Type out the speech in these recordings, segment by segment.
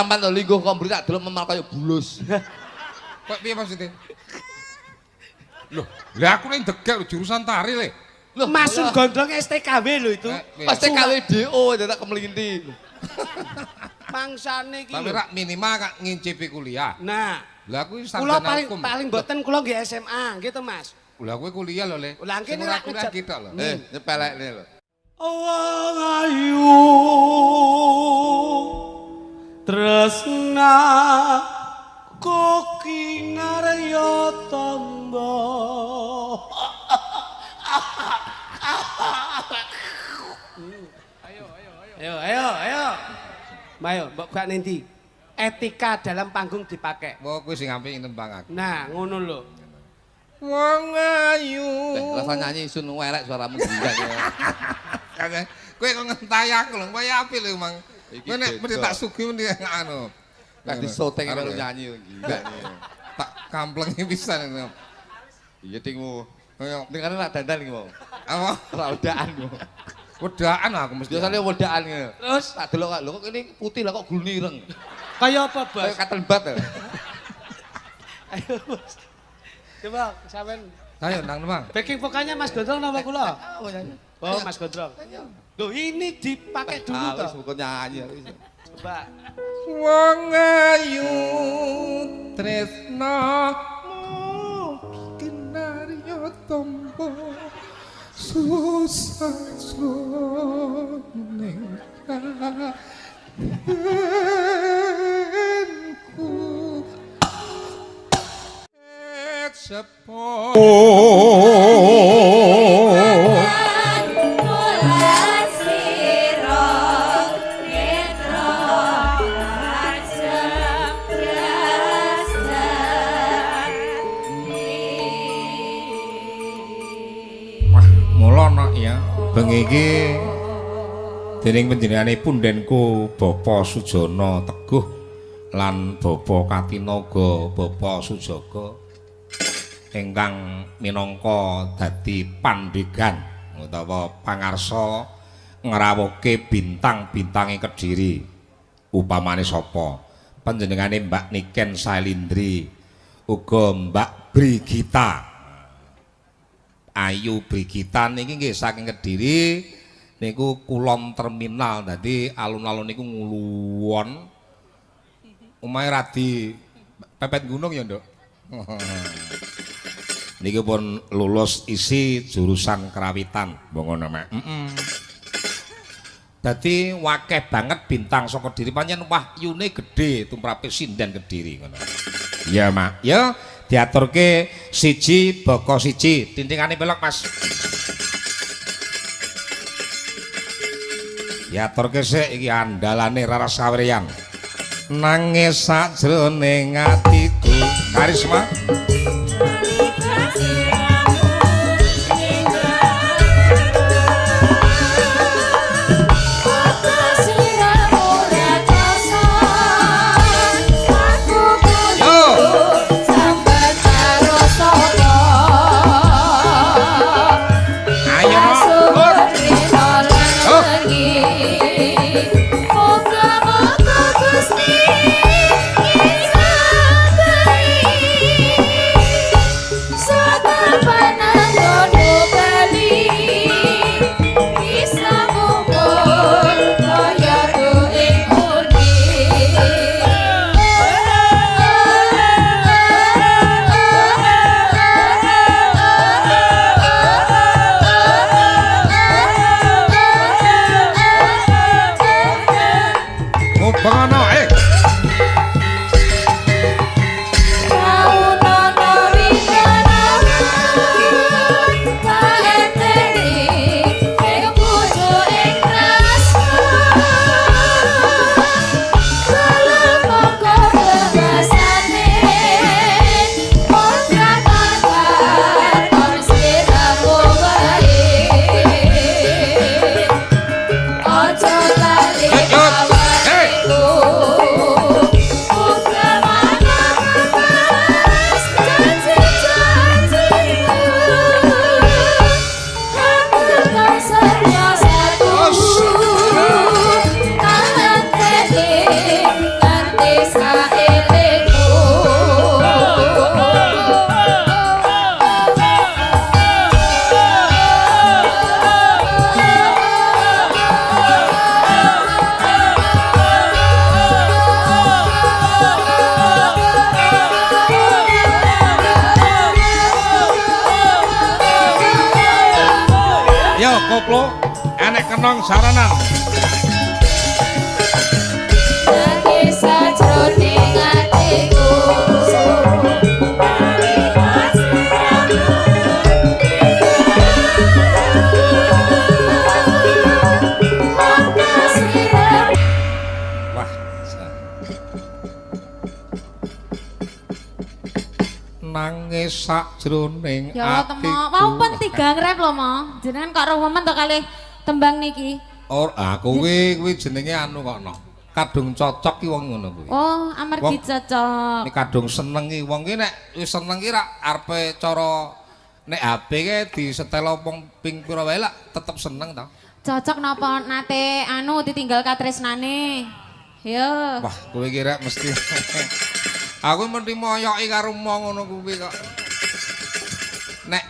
Sampean to lingguh kok mburi tak delok memal kaya bulus. Kok piye maksudnya? Loh, lah aku ning degek jurusan tari le. Loh, Masun Gondrong STKW lho itu. Mas TKW DO dadak kemelinti. Mangsane iki Tapi lho. rak minimal kak ngincipi kuliah. Nah, Lah aku kula sarjana paling hukum. paling mboten kula nggih SMA, nggih to Mas. Lah kowe kuliah lho le. Lah, Sing kene ora rak kuliah ngejak- kita lho. Nyepelekne lho. Wong ayu tresna kinarya tamba. Ayo ayo ayo. Ayo ayo. Ayo, mbok gak nendi. Etika dalam panggung dipakai. Wah, kowe sing apik nembang aku. Nah, ngono lho. Wong ayu. Rasa nyanyi sun elek suaramu gila. Kowe kok ngentai aku lho, kowe apik lho, Mang. Iki Kowe nek mesti beda. tak sugih mesti anu. Tak disoteng melu nyanyi gila. Tak kamplengi pisan ngono. Iya tingmu. Kaya Ning kene rak dandan iki mau. apa? Ora wedaan ku. Wedaan aku mesti. Biasane wedaan ngene. Terus Tak delok kok lho kok ini putih lah kok gulune ireng. kaya apa, Bos? Kayak katen bat. Ya. Ayo, Bos. Coba sampean Ayo nang nembang. backing vokalnya Mas Gondrong napa kula? Nyanyi. Oh, Mas Gondrong. Loh, ini dipakai dulu Ah, wis toh. bukan nyanyi wis. Coba. Wong ayu tresnamu kinarya tombo susah jroning atinku sepo. Wah, mula nak ya. Bengi iki dening panjenengane pundenku Bapak Sujana Teguh lan Bapak Katinaga Bapak Sujaga ingkang minangka dadi pandhegan utawa pangarsa ngrawuhke bintang-bintange Kediri. Upamane sapa? Panjenengane Mbak Niken Salindri, uga Mbak Brigita. Ayu Brigita niki nggih saking Kediri niku kulon terminal, dadi alun-alun niku ngluwon. Omahe radi pepet gunung ya, Nduk. Niki pun lulus isi jurusan kerawitan, mbok ngono mek. Heeh. Dadi wakeh banget bintang saka Kediri, pancen wahyune gedhe tumrape sinden Kediri ngono. Iya, Mak. Ya, diaturke siji baka siji, tintingane pelok, Mas. Diaturke sik iki andalane Raras Kawriyan. Nangis sakjroning atiku, Karisma. Ayo, Nok. Mubeng ana, eh. Hey. nganti saelingku. Yo koplo enek kenong saranan. Nangis sajroning atiku. Wah. Nangis sakjroning Ya Allah atiku. temo, wau pun tigang rep lho mo. Jenengan kok remen to kalih tembang niki. Or ah kuwi kuwi jenenge anu kok no. Kadung cocok ki wong ngono kuwi. Oh, amargi cocok. Nek kadung seneng ki wong ki nek wis seneng ki rak arepe cara nek HP ki disetel wong ping pira wae lak tetep seneng to. Cocok napa nate anu ditinggal katresnane. Yo. Wah, kowe ki rek mesti aku mesti moyoki karo wong ngono kuwi kok. Nek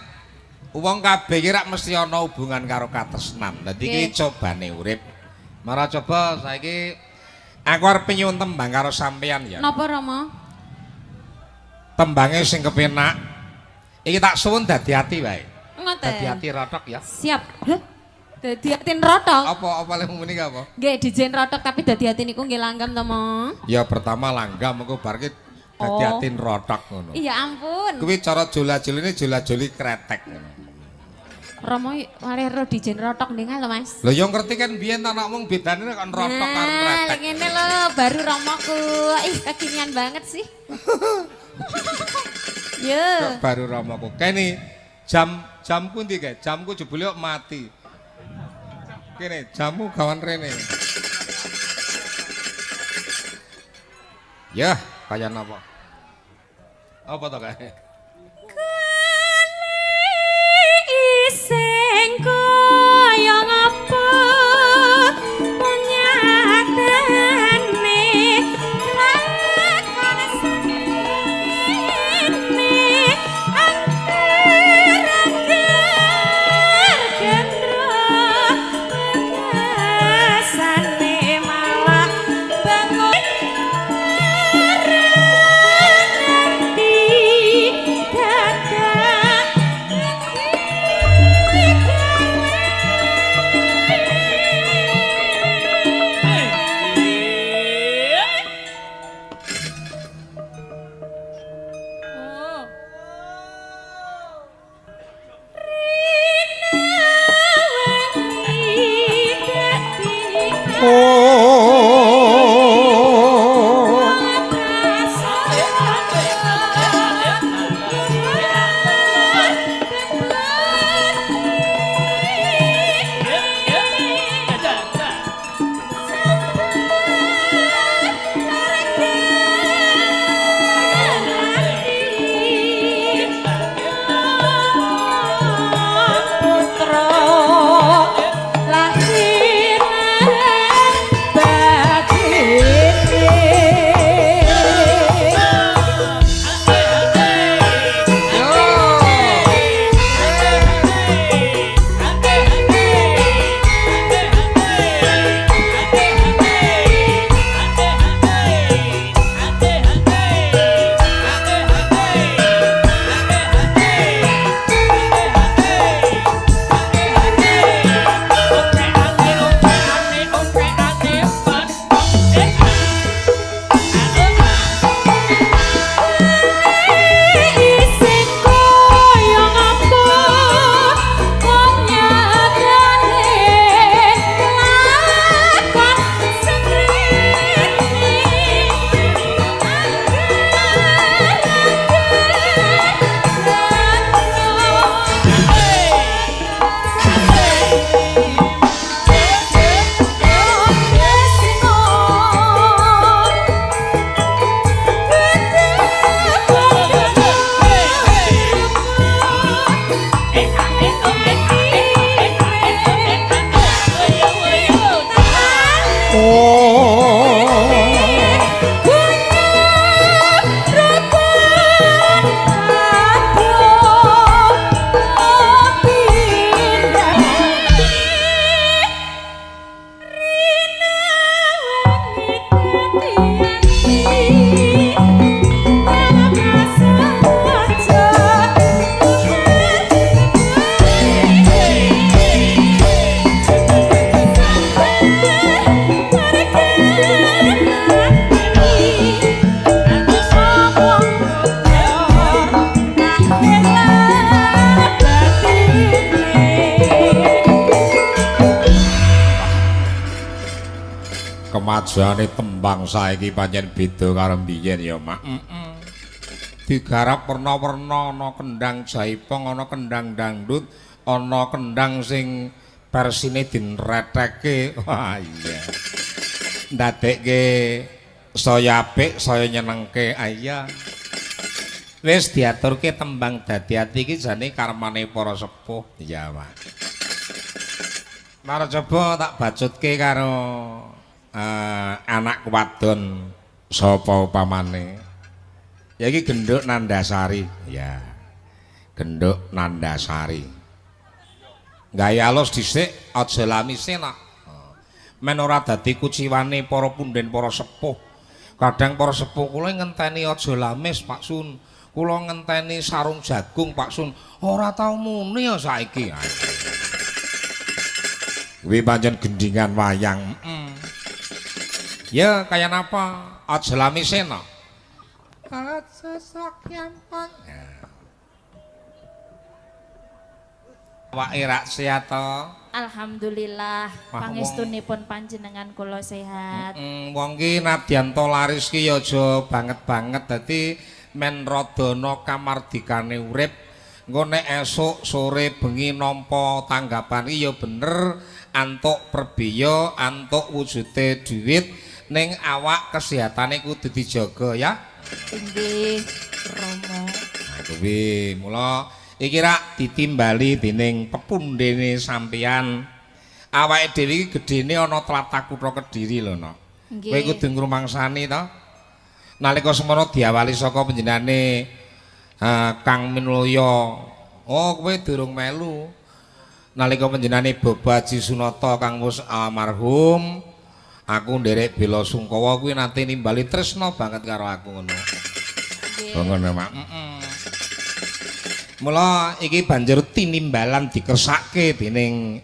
wong kabeh ki rak mesti ana hubungan karo katresnan. Dadi iki cobane urip. Mara coba saiki aku arep nyuwun tembang karo sampeyan ya. Napa Rama? Tembange sing kepenak. Iki tak suwun dadi ati wae. Ngoten. Dadi ati rotok ya. Siap. Hah? Dadi ati rotok. Apa apa lek muni apa? Nggih, dijen rotok tapi dadi ati niku nggih langgam to, Mo. Ya pertama langgam engko bar ki dadi ati rotok ngono. Iya ampun. Kuwi cara jola-joline jola-joli kretek ngono. Romo waleh ro dijen rotok ndingal lho, Mas. Lho ya ngerti kan biyen ta nek wong bedane kok rotok karo kretek. Nah, ngene lho baru romoku. Ih, kekinian banget sih. Yo. Baru romoku. Kene jamku ndi kae? Jamku jebule kok mati. Kene jamu gawan rene. Yah, kaya napa? Apa to kae? Sing kaya ngapa nyatane lakon sene angger gendro pekasane malah bangun ngerti Kemajuane tembang saiki pancen beda karo mbiyen ya, Mak. Heeh. Digarap werna-werna, ana kendang jaipong, ana kendang dangdut, ana kendang sing versine dinretekke. Wah iya. Ndadekke saya apik, saya nyenengke. Ah iya. Wis diaturke tembang dadi ati iki jane karmane para sepuh. Iya, Pak. Mara coba tak bacutke karo anak wadon sapa upamane. Ya iki Genduk Nandasari. Ya. Genduk Nandasari. Gawe alus dhisik aja lamise nak. Men ora dadi kuciwane para punden para sepuh. Kadang para sepuh kula ngenteni aja lamis Pak Sun. Kula ngenteni sarung jagung Pak Sun. Ora tau muni ya saiki. Kuwi pancen gendingan wayang. Ya kaya napa? Aja lamise nak. Aja sok gampang. Awake rak sehat to? Alhamdulillah, pangestunipun panjenengan kula sehat. Wong ki nadyan to laris ki ya aja banget-banget, dadi men rada ana kamardikane urip. Engko nek esuk sore bengi nampa tanggapan ki ya bener antuk perbiya, antuk wujude dhuwit, ning awak kesehatane kudu dijaga ya. Inggih, Rama. Nah kuwi mula iki rak ditimbali dening pepundhene sampeyan. Awake dhewe iki gedene ana tlatah kutha Kediri lho, Nok. Kowe kudu ngrumangsani to. Nalika semono diawali saka panjenengane Kang Minulya. Oh, kowe durung melu. Nalika panjenengane Bapak Haji Sunata kang wis almarhum, aku nderek bela sungkawa kuwi nate nimbali tresna banget karo aku ngono. Nggih. Ngono, Mak. Heeh. Mula iki banjur tinimbalan dikersake dening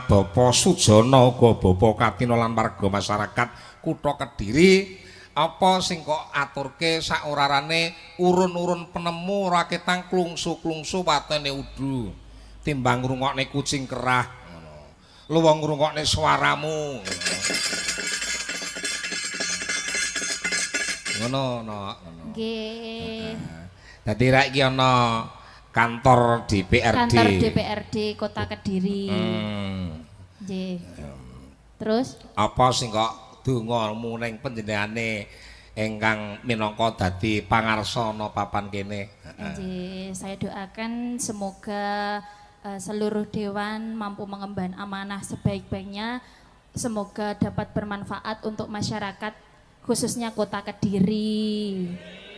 Bapak Sujana uga Bapak Katina lan warga masyarakat kutha Kediri. Apa sing kok aturke saorarane urun-urun penemu ora ketang klungsu-klungsu watene udu timbang ngrungokne kucing kerah ngono. Luwung ngrungokne suaramu ngono. Ngono, ngono. Nggih. Dadi ra iki ana kantor DPRD. Kantor DPRD Kota Kediri. Nggih. Terus apa sing kok dongamu ning panjenengane ingkang minangka dadi pangarsana papan kene? Nggih, saya doakan semoga seluruh dewan mampu mengemban amanah sebaik-baiknya, semoga dapat bermanfaat untuk masyarakat khususnya Kota Kediri.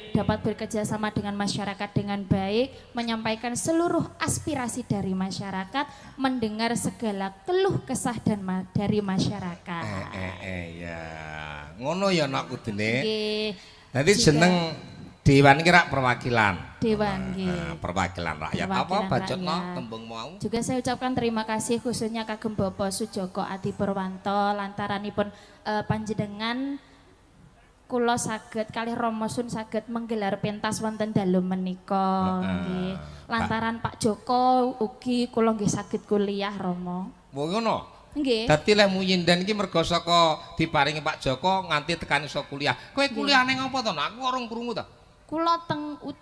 Dapat bekerja sama dengan masyarakat dengan baik, menyampaikan seluruh aspirasi dari masyarakat, mendengar segala keluh kesah dan dari masyarakat. Ya, ngono ya nak kudune. Nggih. Nanti jeneng dewan iki rak perwakilan. Dewan nggih. Perwakilan rakyat. Apa bacotno tembung mau? Juga saya ucapkan terima kasih khususnya kagem Bapak Sujoko Adi Purwanto lantaranipun panjenengan kula saged kalih Rama Sun saged menggelar pentas wonten dalu menika nggih. Lantaran Pak Joko ugi kula nggih saged kuliah Rama. Wong ngono. Nggih. Dadi leh munyinden iki mergo saka diparingi Pak Joko nganti tekan iso kuliah. Kowe kuliah ning apa to? Aku ora krungu ta. Kula teng UT.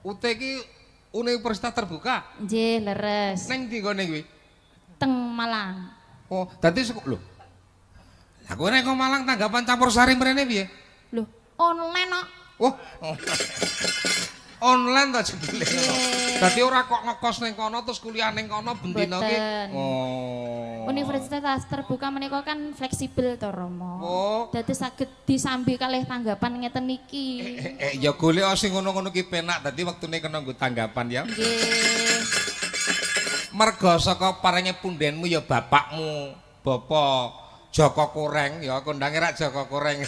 UT iki Universitas Terbuka? Nggih, leres. Ning ndi nggone kuwi? Teng Malang. Oh, dadi lho. Lah kowe nek Malang tanggapan campur sari mrene piye? Lho, online kok. Oh. Online ta jebule. Dadi ora kok ngekos ning kono terus kuliah ning kono bendina ki. Oh. Universitas Terbuka menika kan fleksibel to, Rama. Oh. Dadi saged disambi kalih tanggapan ngeten iki. Ya golek sing ngono-ngono ki penak dadi wektune kena nggo tanggapan ya. Nggih. Merga saka paringe pundenmu ya bapakmu, Bapak Joko Koreng ya kondange rak Joko Koreng.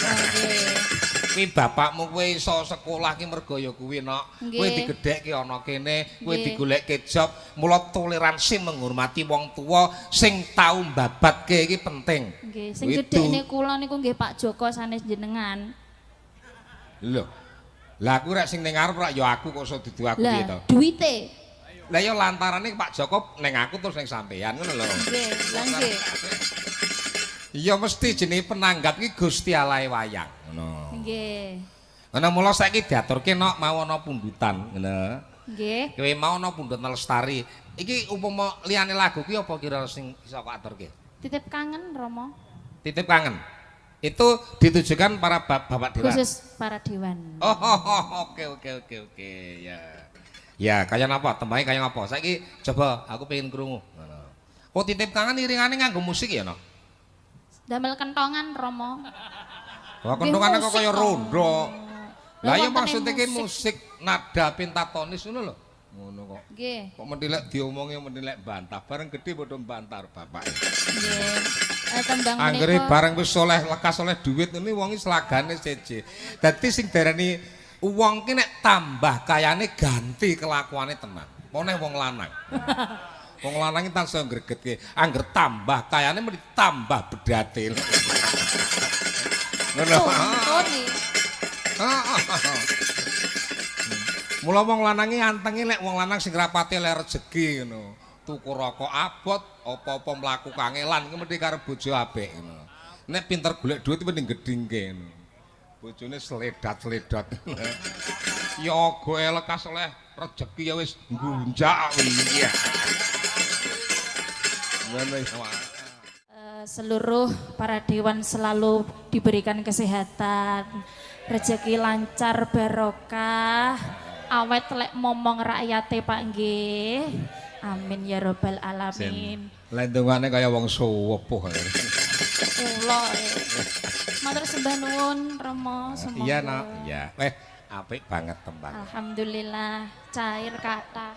Kuwi bapakmu kowe iso sekolah ki mergo ya kuwi nok. Kowe digedhekke ana kene, kowe digolekke job, mula toleransi menghormati wong tuwa sing tau mbabatke iki penting. Nggih, sing gedhekne kula niku nggih Pak Joko sanes jenengan. Lho. Lah aku rek sing ning ngarep rak ya aku kok iso dudu aku piye to? Duwite. Lah ya lantarane Pak Joko ning aku terus ning sampeyan ngono lho. Nggih, lha nggih. Ya mesti jenenge penanggap iki Gusti Allahe wayang. Ngono. Nggih. Ngono mula saiki diaturke nok mau ana pundutan ngono. Nggih. Kowe mau ana pundutan lestari. Iki upama liyane lagu ki apa kira sing iso kok aturke? Titip kangen Romo. Titip kangen. Itu ditujukan para bapak dewan. Khusus para dewan. Oh, oke oke ya. Ya, kaya napa? Tembange kaya ngapa? Saiki coba aku pengen krungu. Ngono. Oh, titip kangen iringane nganggo musik ya, no? Damel kentongan Romo. Wah, kentongane kok kaya rondo. Lah ya wonten maksudnya ki musik nada pentatonis ngono lho. Ngono kok. Nggih. Kok mentilek diomongi mentilek bantah bareng gedhe padha bantah bapak. Nggih. Tembang Anggere menika bareng wis oleh lekas oleh duit ngene wong iki selagane seje. Dadi sing diarani wong ki nek tambah kayane ganti kelakuane tenan. Poneh wong lanang. Wong lanang iki tansaya gregetke. Angger tambah kayane mesti tambah bedate. Ngono. Mula wong lanang iki antenge lek wong lanang sing rapati oleh rejeki ngono. Tuku rokok abot, apa-apa mlaku kangelan iki mesti karo bojo apik ngono. Nek pinter golek dhuwit mending gedhingke ngono. Bojone sledat-sledat. Ya goe lekas oleh rejeki ya wis nggunjak iya. Ngono ya. Seluruh para dewan selalu diberikan kesehatan, rezeki lancar barokah, awet lek momong rakyate Pak nggih. Amin ya robbal alamin. Lendungane kaya wong suwepuh. Kula. Matur sembah nuwun Romo semoga. Iya, Nak. Iya. Apik banget tembang. Alhamdulillah cair kathah.